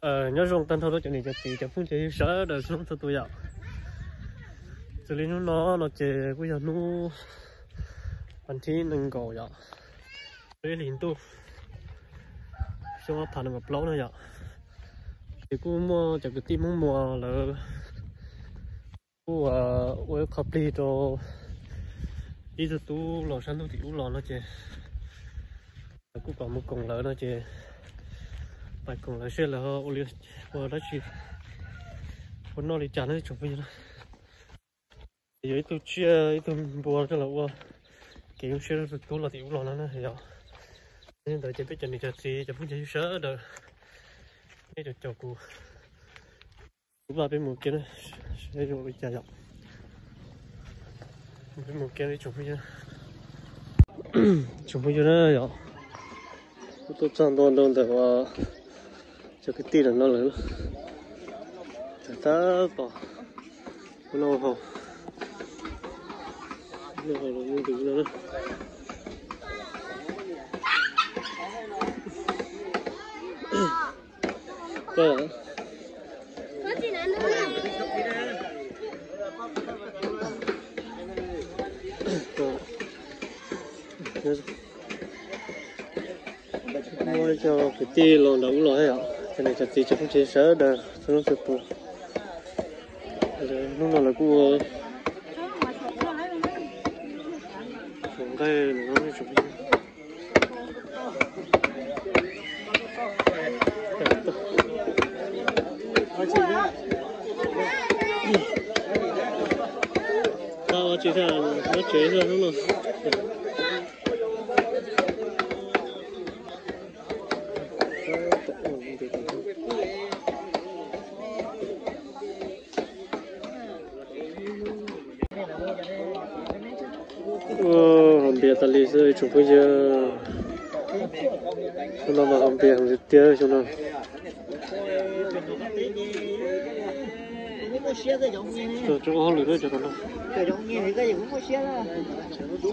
Nyob zoo tag nrho rau cov niam cov txiv cov phooj cov ywg sawv daws txhua leej txhua tus yom. Xws li hnub no no ces kuj yog hnub vas thib nees nkaum yom, ib hlis ntuj xyoo ob phav nees nkaum plaub no yom. Ces kuj muaj cov kwv tij Hmoob Muas lawv kuj ua ib qho plig rau ib tug tub los sab ntuj tim ub los no ces lawv kuj kom mus koom lawv no ces pais koom lawv seb lawv ua dab tsi, ua noj li cas na tsoom phooj ywg na. Ces yuav ib tug tsiaj ib tug npua coj los ua kev zoo siab rau tus tub los tim ub los no na yom. Yog li ntawd ces peb cov niam cov txiv cov phooj cov ywg sawv daws, nej caum caum kuv, kuv npaj peb mus kiag na, seb yuav ua li cas yom. Peb mus kiag tsoom phooj ywg, tsoom phooj ywg na yom. Kuv tuaj txog ntua rau ntawm uas cov kwv tij ntawm no lawm, txawm tab tom ua noj haus, noj haus los mus ntws no na. Muaj cov kwv tij los nram ub los thiab yom, cov niam cov txiv cov phooj ywg sawv daws txhua leej txhua tus. Hnub no lawv kuj ua nqaij no. Tau ua tsis tau, nyob tsev xwb hnub no. Ua haus npias tas li xwb ib tsoom phooj ywg. Xyoo no mas haus npias heev tiag tiag xyoo no. Tau tso ua hauj lwm na cov tom no.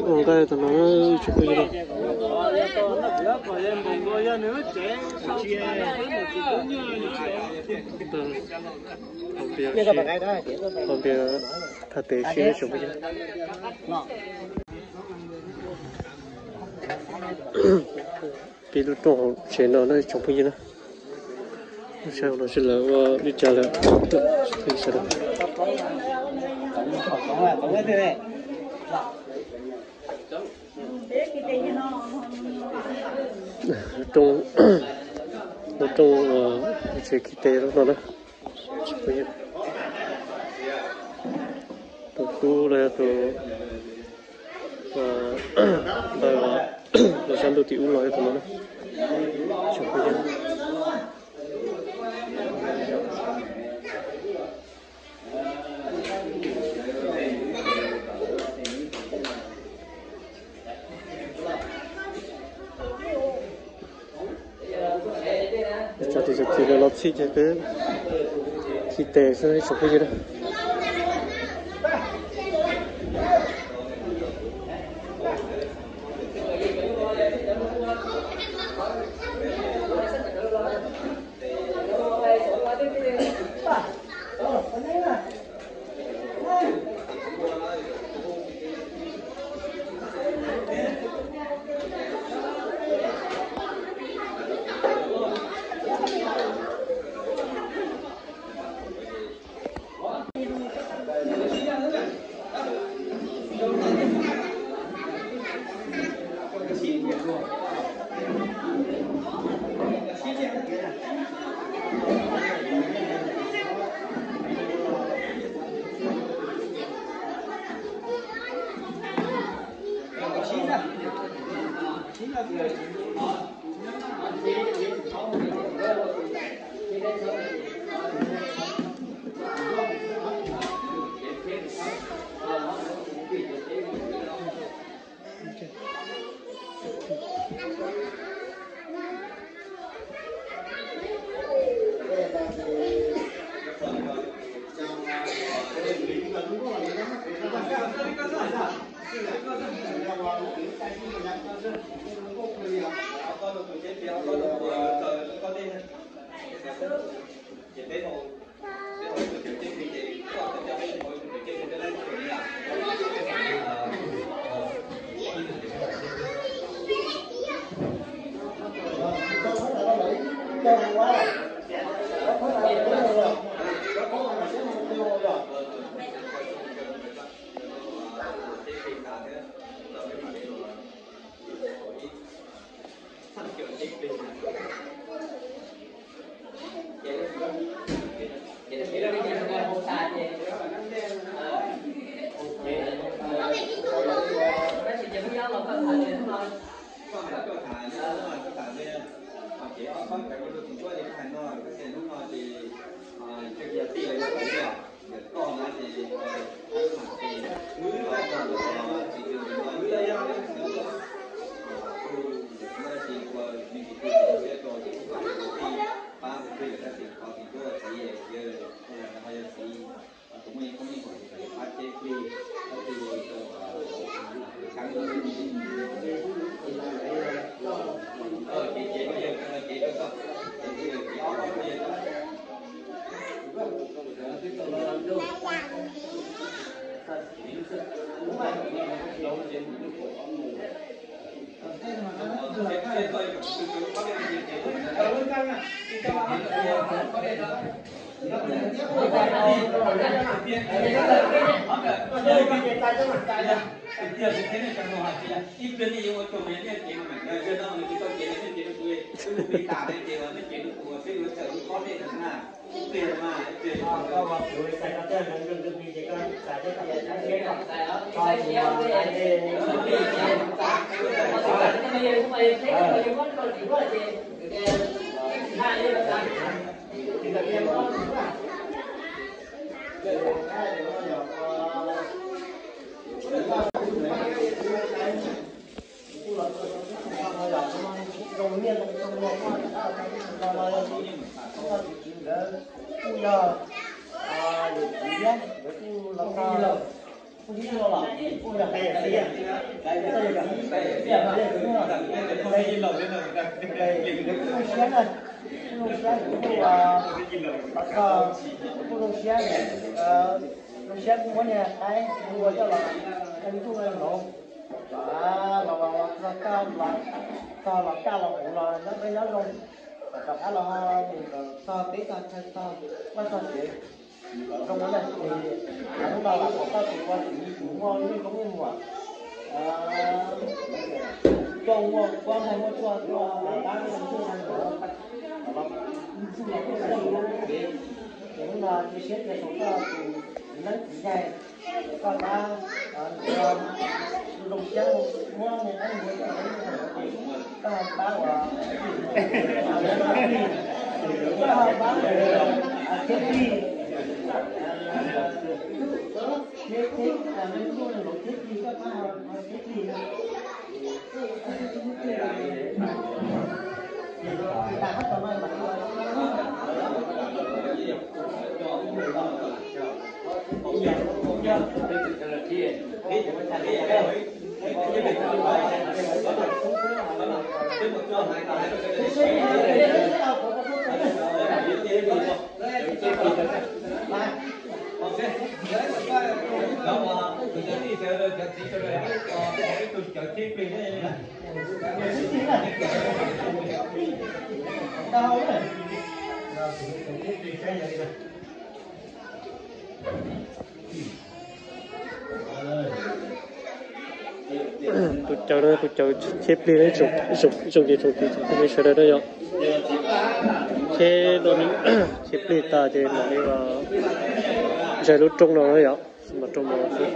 Ua nqaij tom no ib tsoom phooj ywg na. Haus npias, haus npias thaj tes si ib tsoom phooj ywg. Pib lub rooj hauv tsev no na ib tsoom phooj ywg na. Lub sij hawm no seb lawv ua li cas lawm. Lub rooj, lub rooj tsev khi tes lub no na. Tus tub los yog tus ntawd los sab ntuj tim ub los yog tus no na. Cov niam cov txiv lawv los txhij ces peb khi tes xwb ib tsoom phooj ywg na. Kuv zoo siab, kuv zoo siab, zoo siab kuv muab niag qaib kuv ua coj los, ntuj no los, los los los txog kaj los, txog los kaj los kuv los nyob peb nyob zoo, rov qab los mus txog peb txog chaw txog vaj txog tsev. Zoo na, lub no los kom koj tus ua txiv tus muaj lub koob muaj muam, coj muaj kuab nqaij muaj tsuaj tuaj pab ntsuj ntsuj ntsuj ntsuj ntsuj ntsuj ntsuj ntsuj. Ces lub no cia siab tias saum koj tus txiv neeb txiv yaig, koj pab, zoo siab muab niag qaib npua coj los, koj pab uas, koj pab thiab plig, thiab thiab, thiab plig, koj pab thiab plig. Tus cawv no tus cawv cheb plig, zoo ces tsoom kwv tij sawv daws na yom. Cheb no, cheb plig tas ces mam li ntsaig lub rooj no na yom, mam rooj no xwb.